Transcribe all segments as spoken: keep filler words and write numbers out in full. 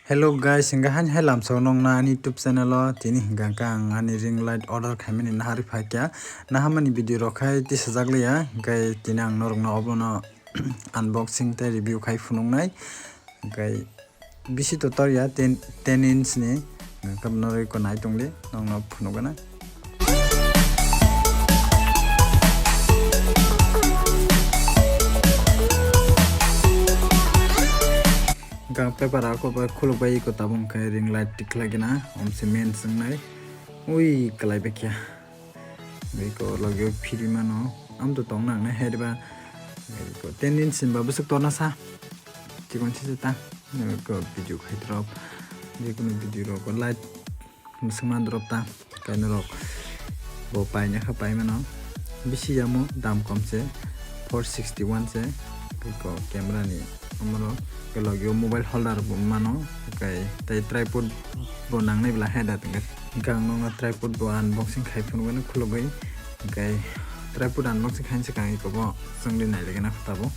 Hello guys, hingke hani hai lamsao nongna ani YouTube channel o. Tini hingka khe ang ani ring light order khaimani naharwi phaikha. Nahamani video rok khai tisajak liya, hingke tini ang norokno obono unboxing tei review khai phunuknai. Hingke bisi to torya, ten, ten inch ni, hingke noroi ko nai tongdi, nongno phunukgana. Gang paper ako bai khuluk bai iko tabung khe ring light tik khlai gana, om se men swngnai. Ui, kalai bekya. Iko logio phiri mano. Am to tong nang nai hai ba. Iko ten inch sin ba bwswk torna sa. Chikon se ta. Iko video khai drop. Jikunu video rok light. Mwswkma drop ta, kainwi rok bo paina kha paimano. Bisi yamo dam kom se, four sixty one se, ko camera ni omoro, ke logio mobile holder bo mano, kai tei tripod bo nangnai bla hai da tingka. Hingke ang nokno tripod bo unboxing khai phunukgwi khulugwi, hingke tripod unboxing khainai swkang iko bo chwngri nai legena kho tabuk.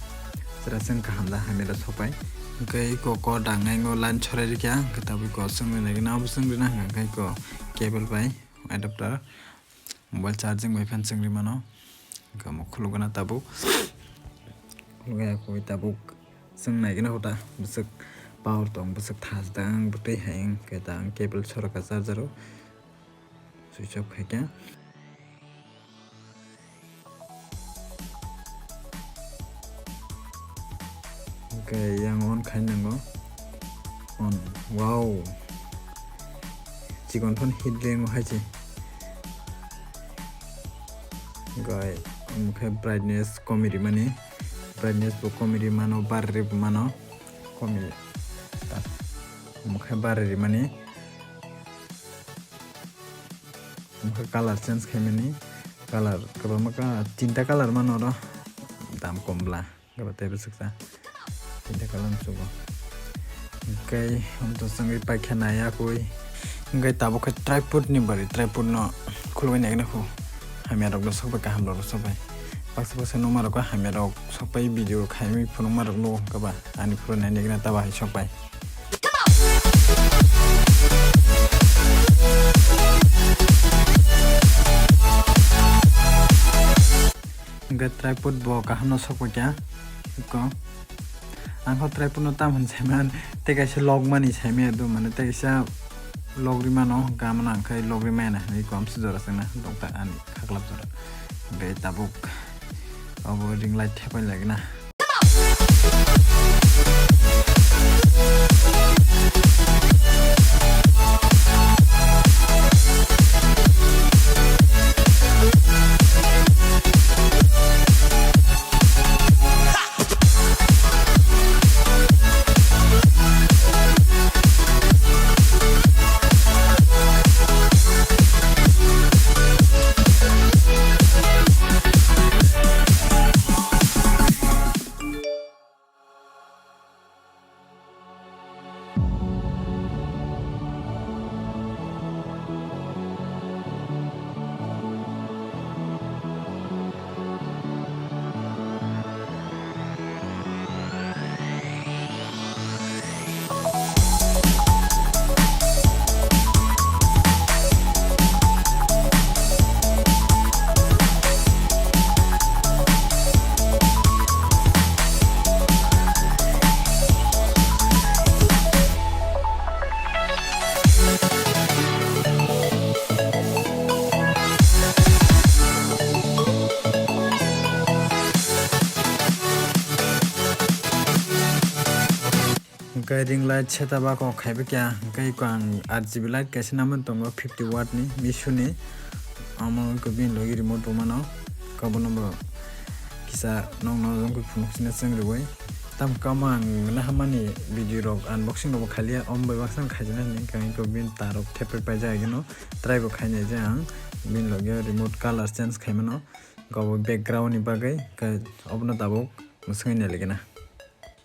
Chwra chwng kaham da hamya da sopai. Hingke iko kok dangnai no line sorai rikya, hingke tabuk iko chwngri nai gana, obo chwngri na hingka hingke iko cable bai adapter, mobile charging bai phan chwngri mano. Hingke omo khuluk gana tabuk, khuluk ya koi tabuk chwng nai gana kho ta, bwswk power tong, bwswk thas dang, bwtwi hai hingke ta ang cable soraka charger o switch off khaikha. Hingke yang on khai nango. On. Wow. Chikon phano hit ringo hai se. Hingke omo khe brightness komi rimani. Brightness bo komi ri mano, bar ri bo mano. Komi ta. Omo khe bar ri mani. Omo khe color change khaimani, color kwbangma ka, tinta color mano oro, dam kom bla, kwbang tei bwswk sa, tinta color sugo. Hingke omo to chwngwi paikha nai yakui, hingke tabuk khe tripod ni bari, tripod no khulugwi nai gana kho, hamya rok no sok bai, kaham rok no sok bai, baksa baksa nukma rok hamya rok sok bai, video khaimwi phunukma rok nugo hwnkhe ba ani phuru nai nai gana ta bahai sok bai. Hingke tripod bo kaham no sok paikha, eko. Ang kho tripod no tam hwn saiman, tei kaisa log mani saimaya do, mane tei kaisa log ri mano, hingke amo no ang khe log ri maya na hinwi kom se jora chwngna, dokta ani khaklap jora. Hingke tabuk obo ring light thepai lagina. Hingke ring light setup o kok khaibai kha, hingke eko ang R G B light kaisa namani tongo fifty watt ni Mishuni, amo eko bini logi remote bo mano, kobo no bo kisa nokno jongkhe phunuk sina chwng rwui. Tamo kamo ang nahamani video rok unboxing rok bo khaliya, omo bai baksa khaijana hinwi hingke eko bini tar rok thepre paijak ino try bo khainai je ang bini logi remote color change khaimano, kobo background ni bagwi, hingke obono tabuk mwswngwi nailikna.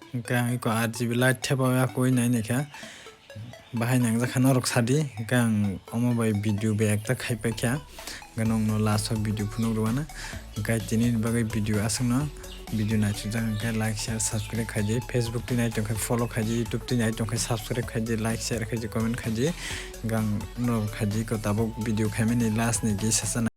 Hingke ang eko R G B light thepa yakui nai naikha. Bahai nangjak kha norok sadi, hwnkhe ang omo bai video bai ekta khai paikha, hwnkhe nokno last o video phunuk rwna. Hwnkhe tini bagwi video aswkno, video naithokjak hwnkhe like, share, subscribe khaidi, Facebook twi nai tongkhe follow khaidi, YouTube twi nai tongkhe subscribe khaidi, like, share khaidi, comment khaidi, hwnkhe ang norok khaidi ko tabuk video khaimani last ni kisa sana.